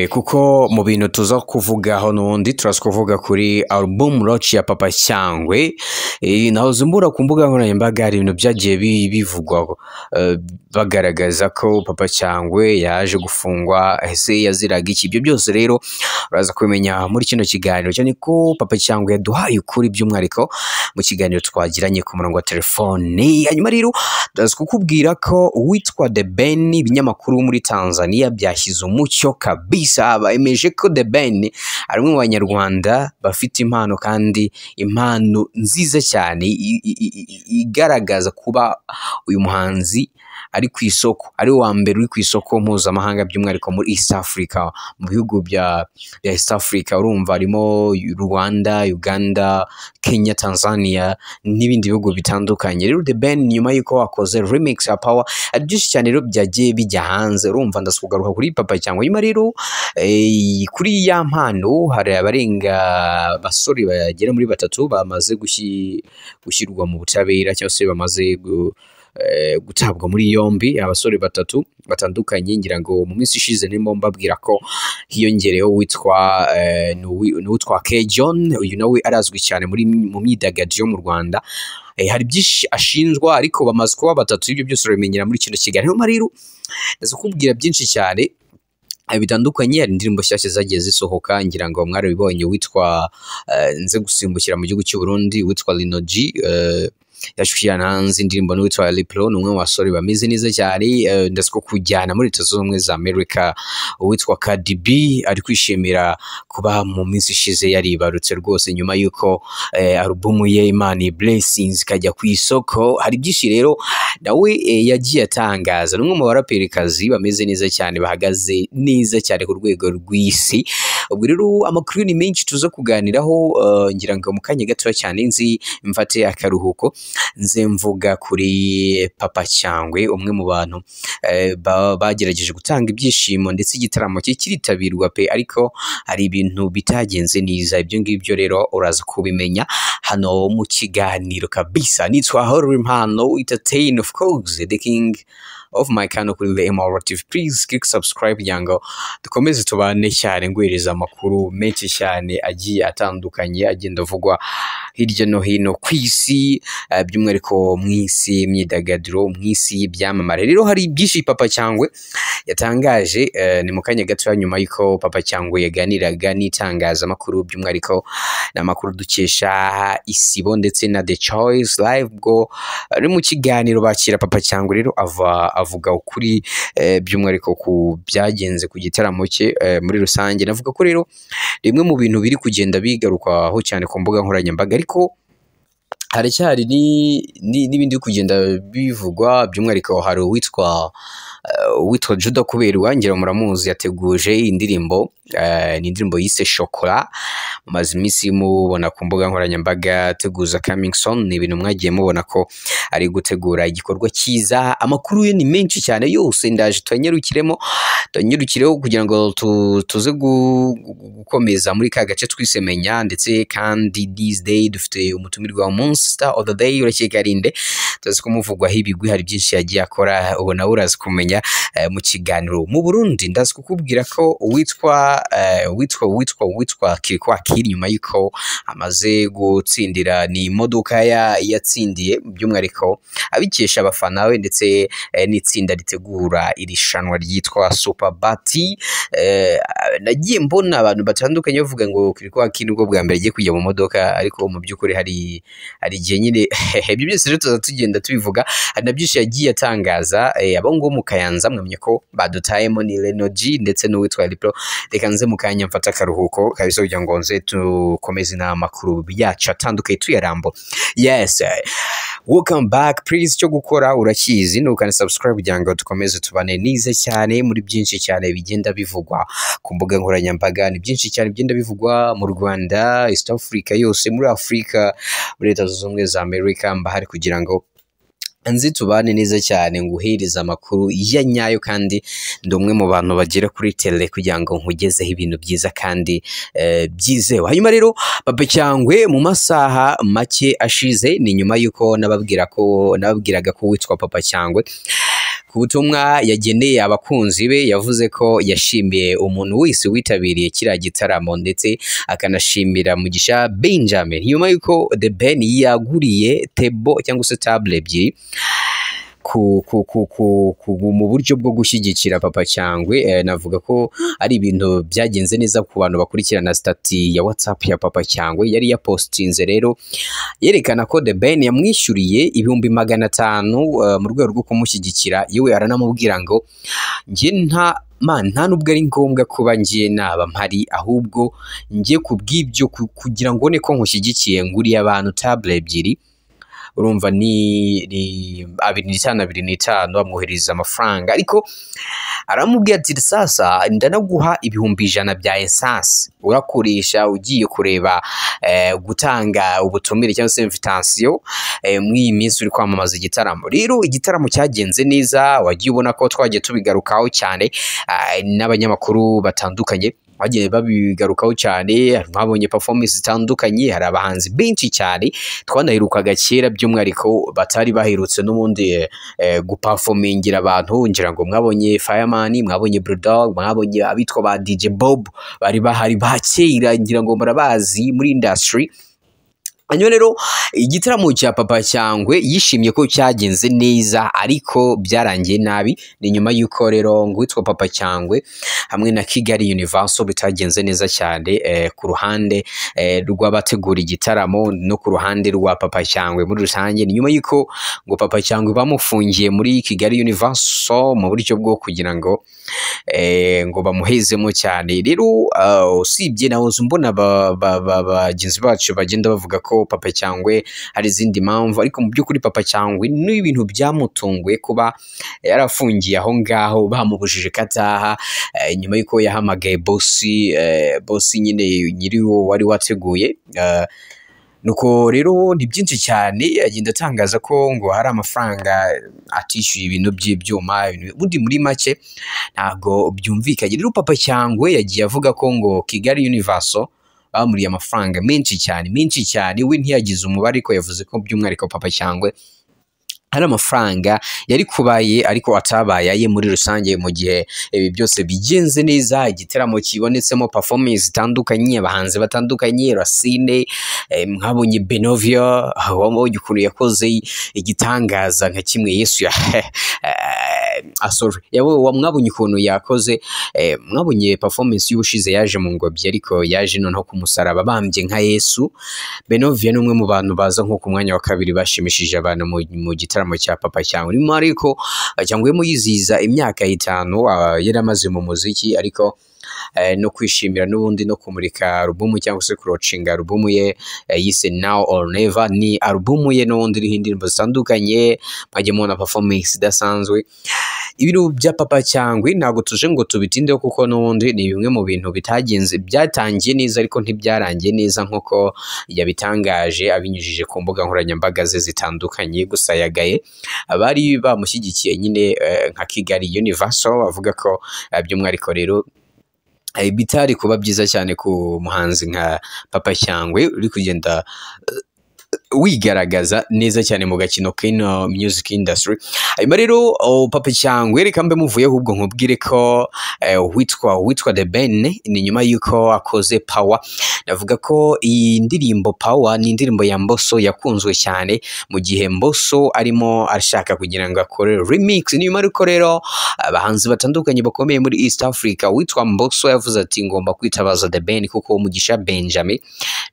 Kuko mu bintu tuza kuvugaho n'ubundi turaza kuvuga kuri album launch ya Papa Cyangwe. Nahoze mbura ku mbuga nkoranyambaga hari ibintu byagiye bivugwa, bagaragaza ko Papa Cyangwe yaje gufungwa, ese yaziraga iki? Ibyo byose rero uraza kubimenya muri kino kiganiro, cyane ko Papa Cyangwe yaduhaye ukuri by'umwihariko mu kiganiro twagiranye ku murongo wa telefone. Hanyuma rero ndaza kukubwira ko uwitwa The Ben, ibinyamakuru muri Tanzania byashyize umucyo kabisa, bemeje ko The Ben ari umwe mu banyarwanda bafite impano, kandi impano nziza cyane igaragaza kuba uyu muhanzi ari ku isoko, ari uwa mbere uri ku isoko mpuzamahanga, by'umwihariko muri East Africa, mu bihugu bya East Africa. Urumva harimo Rwanda, Uganda, Kenya, Tanzania n'ibindi bihugu bitandukanye. Rero The Ben, nyuma y'uko wakoze remix ya Power, hari byinshi cyane rero byagiye bijya hanze. Urumva ndasukugaruka kuri Papa Cyangwe. Nyuma rero kuri ya mpano, hari abarenga abasore bagera muri batatu bamaze gushyirwa mu butabera, cyangwa se bamaze gutabwa muri yombi, abasore batatu batandukanye. Ngira ngo mu minsi ishize ndimo mbabwira ko hiyongereyeho uwitwa n'uwitwa K John. Uyu nawe arazwi cyane muri mu myidagaduro yo mu Rwanda. Hari byinshi ashinjwa, ariko bamaze kuba batatu. Ibyo byose urabimenyera muri kino kiganiro. Hanyuma rero ndaza kukubwira byinshi cyane bitandukanye. Hari indirimbo nshyashya zagiye zisohoka, ngira ngo mwarabibonye. Witwa nze gusimbukira mu gihugu cy'u Burundi, witwa Lino G yashyira hanze indirimbo n'uwitwa Lipro, ni umwe mu basore bameze neza cyane. Ndetse ko kujyana muri Leta Zunze Ubumwe za Amerika, uwitwa Cardi B ari kwishimira kuba mu minsi ishize yaribarutse rwose, nyuma y'uko alubumu ye Imana Blessings ikajya ku isoko. Hari byinshi rero nawe yagiye atangaza. Ni umwe mu baraperikazi bameze neza cyane, bahagaze neza cyane ku rwego rw'isi. Ubwo rero amakuru ni menshi tuza kuganiraho. Ngira ngo mu kanya gatoya cyane nzi mfate akaruhuko, nze mvuga kuri Papa Cyangwe, umwe mu bantu bagerageje gutanga ibyishimo, ndetse igitaramo cye kiritabirwa pe, ariko hari ibintu bitagenze neza. Ibyo ngibyo rero uraza kubimenya hano mu kiganiro kabisa. Nitwa Horror Impano Entertain, of course, the king of my channel kuri The MR TV. Please click subscribe kugira ngo dukomeze tubane cyane, nguhereza amakuru menshi cyane agiye atandukanye agenda avugwa hirya no hino ku isi, by'umwihariko mu isi y'imyidagaduro, mu isi y'ibyamamare. Rero hari byinshi Papa Cyangwe yatangaje. Ni mu kanya gato nyuma y'uko Papa Cyangwe yaganiraga n'itangazamakuru, by'umwihariko ni amakuru dukesha Isibo ndetse na The Choice Live. Ubwo ari mu kiganiro bakira Papa Cyangwe, rero ava avuga ukuri, by'umwihariko ku byagenze ku gitaramo cye muri rusange. Navuga ko rero rimwe mu bintu biri kugenda bigarukwaho cyane ku mbuga nkoranyambaga, ariko haracyari n'ibindi biri kugenda bivugwa. By'umwihariko hari uwitwa Juda Kuberwa, ngira muramuzi, yateguje indirimbo, ni indirimbo yise Shokora. Mumaze iminsi mubona ku mbuga nkoranyambaga ateguza coming soon. Ni ibintu mwagiye mubona ko ari gutegura igikorwa cyiza. Amakuru ye ni menshi cyane, yose ndaje tuyanyarukiremo, tuyanyarukireho kugira ngo tuze gukomeza muri ka gace twisemenya. Ndetse kandi this day dufite umutumirwa wa munsi, star of the day. Urakeka arinde? Tuzi kumuvugwaho ibigwi, hari byinshi yagiye akora, ubu nawe uraza kumenya mu kiganiro. Mu Burundi ndazi kukubwira ko uwitwa witwa Kirikou Akili, nyuma y'uko amaze gutsindira, ni imodoka yatsindiye, by'umwihariko abikesha abafana be ndetse n'itsinda ritegura irushanwa ryitwa Superbati. Nagiye mbona abantu batandukanye bavuga ngo Kirikou Akili nibwo bwa mbere agiye kujya mu modoka, ariko mu by'ukuri hari igihe nyine. Ibyo byose rero tuza tugenda tubivuga. Hari na byinshi yagiye atangaza. Abo ngo mu Kayanza mwamenye ko badutayemo ni Leno G ndetse n'uwitwa Lipro. Reka nze mu kanya mfata akaruhuko kabisa kugira ngo nze tukomeze n'amakuru yacu atandukanye tuyarambo. Yes, welcome back. Please, icyo gukora urakizi, ni ukanda subscribe kugira ngo dukomeze tubane neza cyane muri byinshi cyane bigenda bivugwa ku mbuga nkoranyambaga. Ni byinshi cyane bigenda bivugwa mu Rwanda, East Africa yose, muri Africa, muri Leta Zunze Ubumwe za Amerika. Mbahari kugira ngo nzi tubane neza cyane, nguhereza amakuru ya nyayo, kandi ndi umwe mu bantu bagera kuri tele kugira ngo nkugezeho ibintu byiza kandi byizewe. Hanyuma rero Papa Cyangwe, mu masaha make ashize, ni nyuma y'uko nababwiraga ko witwa Papa Cyangwe Ku butumwa yageneye abakunzi be, yavuze ko yashimiye umuntu wese witabiriye kiriya gitaramo, ndetse akanashimira Mugisha Benjamin nyuma y'uko The Ben yaguriye table cyangwa se table ebyiri ku mu buryo bwo gushyigikira Papa Cyangwe. Navuga ko ari ibintu byagenze neza ku bantu bakurikirana status ya WhatsApp ya Papa Cyangwe yari yapostinze. Rero yerekana ko The Ben yamwishyuriye 500,000 mu rwego rwo kumushyigikira. Yewe, aranamubwira ngo njye nta man, nta nubwo ari ngombwa kuba ngiye naba mpari, ahubwo njye kubw'ibyo kugira ngo ubone ko nkushyigikiye, nguriye abantu table ebyiri. Urumva ni 2.5, 2.5, amwohereza amafaranga, ariko aramubwira ati: "Sasa ndanaguha 100,000 bya essence urakoresha ugiye kureba gutanga ubutumire cyangwa se invitation muri iyi minsi uri kwamamaza igitaramo." Rero igitaramo cyagenze neza, wagiye ubona ko twagiye tubigarukaho cyane, n'abanyamakuru batandukanye bagiye babigarukaho cyane. Mwabonye performance zitandukanye, hari abahanzi benshi cyane twanaherukaga kera, by'umwihariko batari baherutse n'ubundi guperformingira abantu. Ngira ngo mwabonye Fireman, mwabonye Bulldog, mwabonye abitwa ba DJ Bob bari bahari ba kera, ngira ngo murabazi muri industry. Hanyuma rero igitaramo cya Papa Cyangwe yishimye ko cyagenze neza, ariko byarangiye nabi. Ni nyuma y'uko rero ngo uwitwa Papa Cyangwe hamwe na Kigali Universal bitagenze neza cyane ku ruhande rw'abategura igitaramo no ku ruhande rwa Papa Cyangwe muri rusange. Ni nyuma y'uko ngo Papa Cyangwe bamufungiye muri Kigali Universal mu buryo bwo kugira ngo ngo bamuhezemo cyane. Rero usibye nahoze mbona bagenzi bacu bagenda bavuga ko Papa Cyangwe hari izindi mpamvu, ariko mu by'ukuri Papa Cyangwe ni ibintu byamutunguye kuba yarafungiye aho ngaho, bamubujije ko ataha, nyuma y'uko yahamagaye bosi, bosi nyine nyiriwo wari wateguye. Nuko rero ni byinshi cyane agenda atangaza ko ngo hari amafaranga atishyuye, ibintu by'ibyuma, ubundi muri make ntabwo byumvikanye. Rero Papa Cyangwe yagiye avuga ko ngo Kigali Universal bamuriye amafaranga menshi cyane, menshi cyane. We ntiyagize umubare, ariko yavuze ko by'umwihariko Papa Cyangwe hari amafaranga yari kubaye ariko atabaye aye muri rusange. Mu gihe ibi byose bigenze neza, igitaramo kibonetsemo performance zitandukanye, abahanzi batandukanye, Racine, mwabonye Benovia, wabonye ukuntu yakoze igitangaza nka kimwe Yesu ya sorry, mwabonye ukuntu yakoze, mwabonye performance y'ubushize yaje mu ngobyi, ariko yaje noneho ku musaraba bambye nka Yesu. Benovia ni umwe mu bantu baza nko ku mwanya wa kabiri bashimishije abantu mu gitaramo cya Papa Cyangwe. Nyuma ariko Cyangwe yizihiza imyaka 5 yari amaze mu muziki, ariko no kwishimira n'ubundi no kumurika alubumu cyangwa se kulaunchinga alubumu ye yise Now or Never. Ni alubumu ye n'ubundi iriho indirimbo zitandukanye, mwajya mubona performance idasanzwe. Ibintu bya Papa Cyangwe ntabwo tuje ngo tubitindeho, kuko n'ubundi ni bimwe mu bintu bitagenze, byatangiye neza ariko ntibyarangiye neza nk'uko yabitangaje abinyujije ku mbuga nkoranyambaga ze zitandukanye. Gusa yagaye abari bamushyigikiye nyine nka Kigali Universal, bavuga ko by'umwihariko rero bitari kuba byiza cyane ku muhanzi nka Papa Cyangwe uri kugenda wigaragaza neza cyane mu gakino k'ino music industry. Hanyuma rero, oh, Papa Cyangwe reka mbe muvuyeho, ubwo nkubwire ko witwa The Ben ni nyuma y'uko akoze Power. Navuga ko iyi ndirimbo Power ni indirimbo ya Mbosso yakunzwe cyane, mu gihe Mbosso arimo ashaka kugira ngo akore remix. Ni nyuma ariko rero abahanzi batandukanye bakomeye muri East Africa, witwa Mbosso yavuze ati: "Ngomba kwitabaza The Ben, kuko Mugisha Benjamin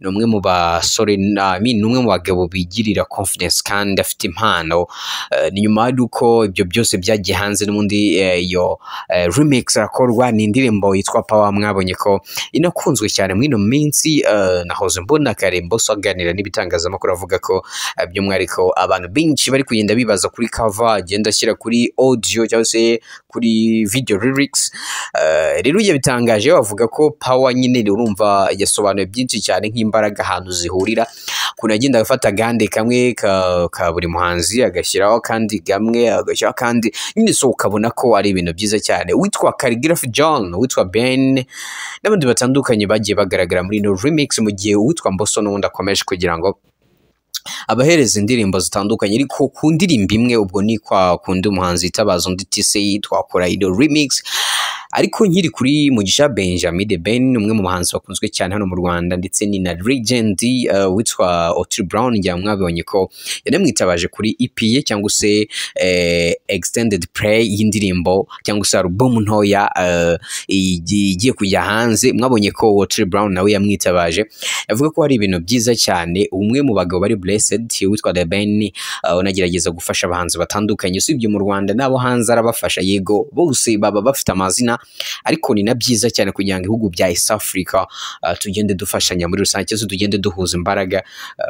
ni umwe mu basore, I mean, ni umwe mu bagabo bigirira confidence kandi afite impano." Ni nyuma y'uko ibyo byose byagiye hanze n'ubundi iyo remix arakorwa. Ni indirimbo yitwa Power, mwabonye ko inakunzwe cyane muri ino minsi. Nahoze mbona kare Mbosso aganira n'ibitangazamakuru avuga ko by'umwihariko abantu benshi bari kugenda bibaza kuri cover agenda ashyira kuri audio cyangwa se kuri video lyrics. Rero yabitangaje bavuga ko Power nyine, urumva yasobanuye byinshi cyane nk'imbaraga ahantu zihurira, ukuntu agenda agafata agande kamwe ka buri muhanzi, agashyiraho akandi gamwe, agashyiraho akandi nyine, so ukabona ko ari ibintu byiza cyane. Witwa Khaligraph John, witwa Ben n'abandi batandukanye bagiye bagaragara muri ino remix, mu gihe uwitwa Mbosso n'ubundi akomeje kugira ngo abahereza indirimbo zitandukanye, ariko ku ndirimbo imwe ubwo ni kwa kundi umuhanzi yitabaza undi tise twakora iyo remix. Ariko nkiri kuri Mugisha Benjamin The Ben, umwe mu bahanzi bakunzwe cyane hano mu Rwanda ndetse ni na legend witwa Otile Brown, ngira mwabonye ko yanamwitabaje kuri EP ye cyangwa se extended play y'indirimbo cyangwa se album ntoya igiye kujya hanze. Mwabonye ko Otile Brown nawe yamwitabaje, avuga ko hari ibintu byiza cyane. Umwe mu bagabo bari blessed witwa The Ben, unagerageza gufasha abahanzi batandukanye usibye mu Rwanda n'abo hanze arabafasha, yego bose baba bafite amazina, ariko ni na byiza cyane kugira ngo ibihugu bya East Africa tugende dufashanya muri rusange, cyangwa se tugende duhuza imbaraga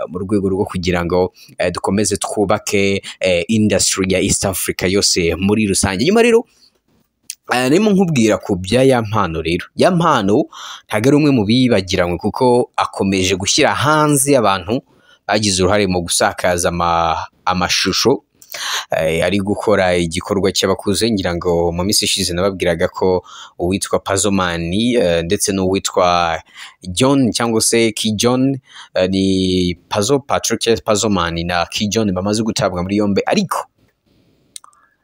mu rwego rwo kugira ngo dukomeze twubake industry ya East Africa yose muri rusange. Nyuma rero narimo nkubwira ku bya Ya Mpano. Rero Ya Mpano ntabwo ari umwe mu bibagiranywe, kuko akomeje gushyira hanze abantu bagize uruhare mu gusakaza amashusho ari gukora igikorwa cy'abakuze. Ngira ngo mu minsi ishize nababwiraga ko uwitwa Pazomani ndetse n'uwitwa John cyangwa se Ki John, ni Pazo Patrick Pazomani na Ki John bamaze gutabwa muri yombi, ariko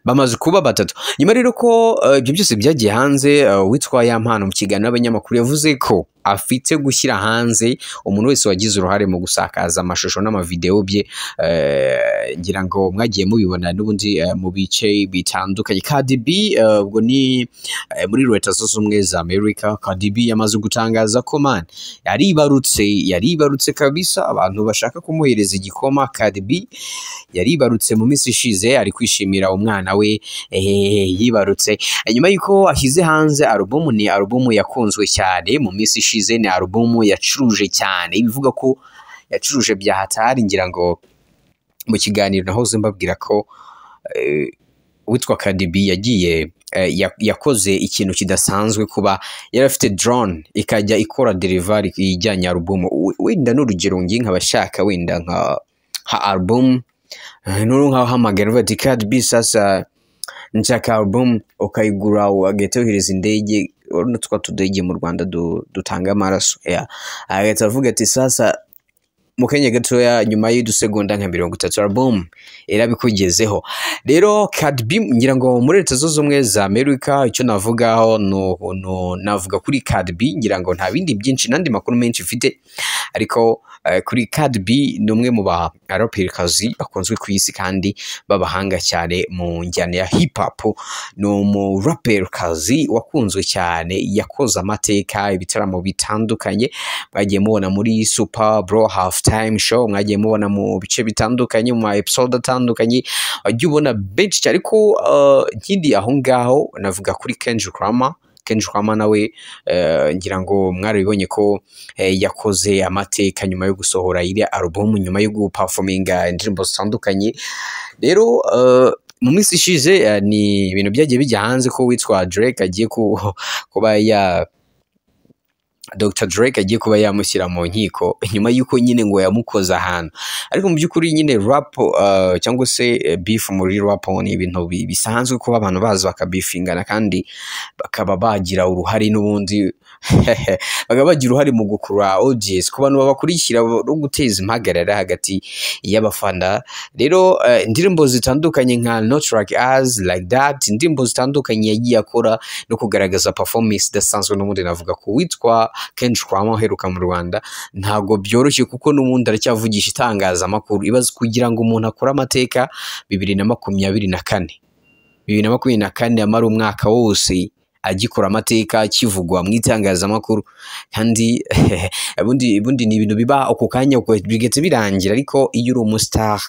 bamaze kuba batatu. Nyuma rero ko ibyo byose byagiye hanze, uwitwa Ya Mpano mu kiganiro n'abanyamakuru yavuze ko afite gushyira hanze umuntu wese wagize uruhare mu gusakaza amashusho n'amavideo bye. Ngira ngo mwagiye mubibona n'ubundi mu bice bitandukanye. Cardi B, ubwo ni muri Leta Zunze Ubumwe za Amerika, Cardi B yamaze gutangaza ko man yaribarutse, yaribarutse kabisa. Abantu bashaka kumuhereza igikoma, Cardi B yaribarutse mu minsi ishize, ari kwishimira umwana we yibarutse nyuma y'uko ashyize hanze alubumu. Ni alubumu yakunzwe cyane mu minsi ishize, ni alubumu yacuruje cyane, ibivuga ko yacuruje bya hatari. Ngira ngo mu kiganiro nahoze mbabwira ko uwitwa Cardi B yagiye yakoze ikintu kidasanzwe, kuba yari afite drone ikajya ikora delivery ijyanye alubumu. Wenda n'urugero ngiye nk'abashaka wenda nka album, nuru nkahamagara uvuga ati Cardi B sasa nshaka album, ukayigura ugahita wohereza indege. Urabona twa tudege mu Rwanda dutanga amaraso, agahita avuga ati sasa mu kanya gatoya nyuma y'udusegonda nka 30 album irabikugezeho. Rero Cardi B ngira ngo muri Leta Zunze Ubumwe za Amerika, icyo navugaho no navuga kuri Cardi B, ngira ngo nta bindi byinshi n'andi makuru menshi mfite, ariko kuri Cardi B ni umwe mu baraperikazi bakunzwe ku isi kandi b'abahanga cyane mu njyana ya hip hop. Ni umuraperikazi wakunzwe cyane, yakoze amateka, ibitaramo bitandukanye mwagiye mubona muri Super Bowl half time show, mwagiye mubona mu bice bitandukanye mu ma episode atandukanye, wajya ubona benshi cyane. Ariko nkindi aho ngaho navuga kuri Kendrick Lamar. Kendrick Lamar nawe ngira ngo mwarabibonye ko yakoze amateka nyuma yo gusohora iriya album, nyuma yo guperforminga indirimbo zitandukanye. Rero mu minsi ishize ni ibintu byagiye bijya hanze ko witwa Drake agiye kuba ya Dr Drake agiye kuba yamushyira mu nkiko nyuma y'uko nyine ngo yamukoze ahantu. Ariko mu by'ukuri nyine rap cyangwa se beef muri rap ni ibintu bisanzwe kuba abantu baza bakabifingana kandi bakaba bagira uruhare n'ubundi bakaba bagira uruhare mu gukurura audience ku bantu babakurikira no guteza impagarara hagati y'abafana. Rero indirimbo zitandukanye nka Not Like Us, Like That, indirimbo zitandukanye yagiye akora no kugaragaza performance idasanzwe. N'ubundi navuga ko witwa Kendrick Lamar uheruka mu Rwanda ntabwo byoroshye, kuko n'ubundi aracyavugisha itangazamakuru. Ibaze kugira ngo umuntu akore amateka 2024, 2024 amara umwaka wose agikora amateka, akivugwa mu itangazamakuru, kandi ubundi ni ibintu biba ako kanya bigahita birangira, ariko iyo uri umustar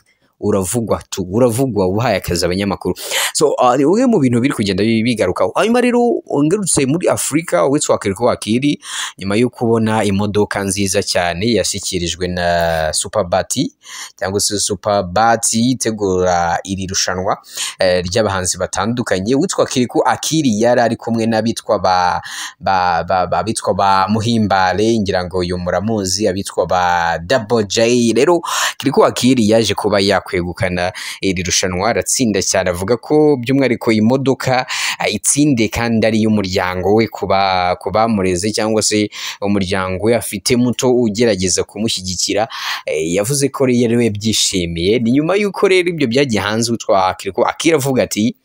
uravugwa tu, uravugwa, uhaye akazi abanyamakuru. So ni bimwe mu bintu biri kugenda bigarukaho. Hanyuma rero ngarutse muri Afurika, uwitwa Kirikou Akili nyuma yo kubona imodoka nziza cyane yashyikirijwe na Superbati cyangwa se Superbati itegura iri rushanwa ry'abahanzi batandukanye, uwitwa Kirikou Akili yari ari kumwe n'abitwa ba ba Muhimbare, ngira ngo uyu muramuzi, abitwa ba Double J. Rero Kirikou Akili yaje kuba kwegukana iri rushanwa, aratsinda cyane, avuga ko by'umwihariko imodoka ayitsinde kandi ari iy'umuryango we, kuba kubamureze cyangwa se umuryango we afite muto ugerageza kumushyigikira. Yavuze ko rero yari yabyishimiye. Ni nyuma y'uko rero ibyo byagiye hanze, utwa Kirikou Akili avuga ati: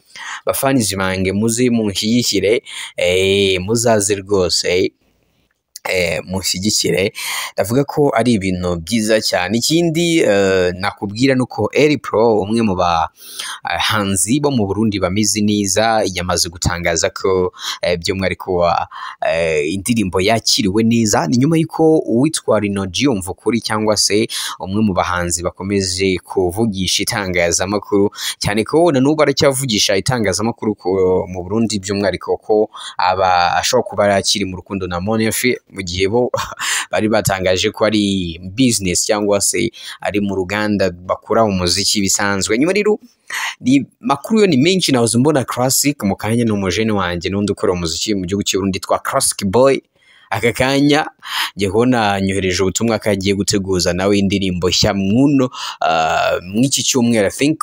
"Bafanizi bange, muze munshyigikire, muzaze rwose mushyigikire." Ndavuga ko ari ibintu byiza cyane. Ikindi nakubwira nuko Eri Pro, umwe mu bahanzi bo mu Burundi bameze neza, yamaze gutangaza ko by'umwihariko indirimbo yakiriwe neza. Ni nyuma y'uko uwitwa Rino G Mvukuri, cyangwa se umwe mu bahanzi bakomeje kuvugisha itangazamakuru cyane, ko na n'ubu aracyavugisha itangazamakuru mu Burundi, by'umwihariko ko aba ashobora kuba yakiri mu rukundo na Monefi, mu gihe bo bari batangaje ko ari business cyangwa se ari mu ruganda bakora umuziki bisanzwe. Nyuma rero ni makuru yo ni menshi. Nahoze mbona Classic mu kanya, ni umujene wanjye n'undi ukora umuziki mu gihugu cy'u Burundi twa Classic Boy. Aka kanya ngiye kubona nyohereje ubutumwa ko agiye guteguza nawe indirimbo nshya mwuno mw'iki cyumweru. I think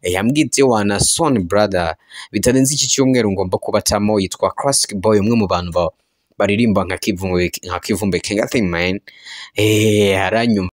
yambwitse wana son brother, bitarenze iki cyumweru ngomba kubatamo. Yitwa Classic Boy, umwe mu bantu baririmba nka Kivumbi King, I think, man, aranyumva.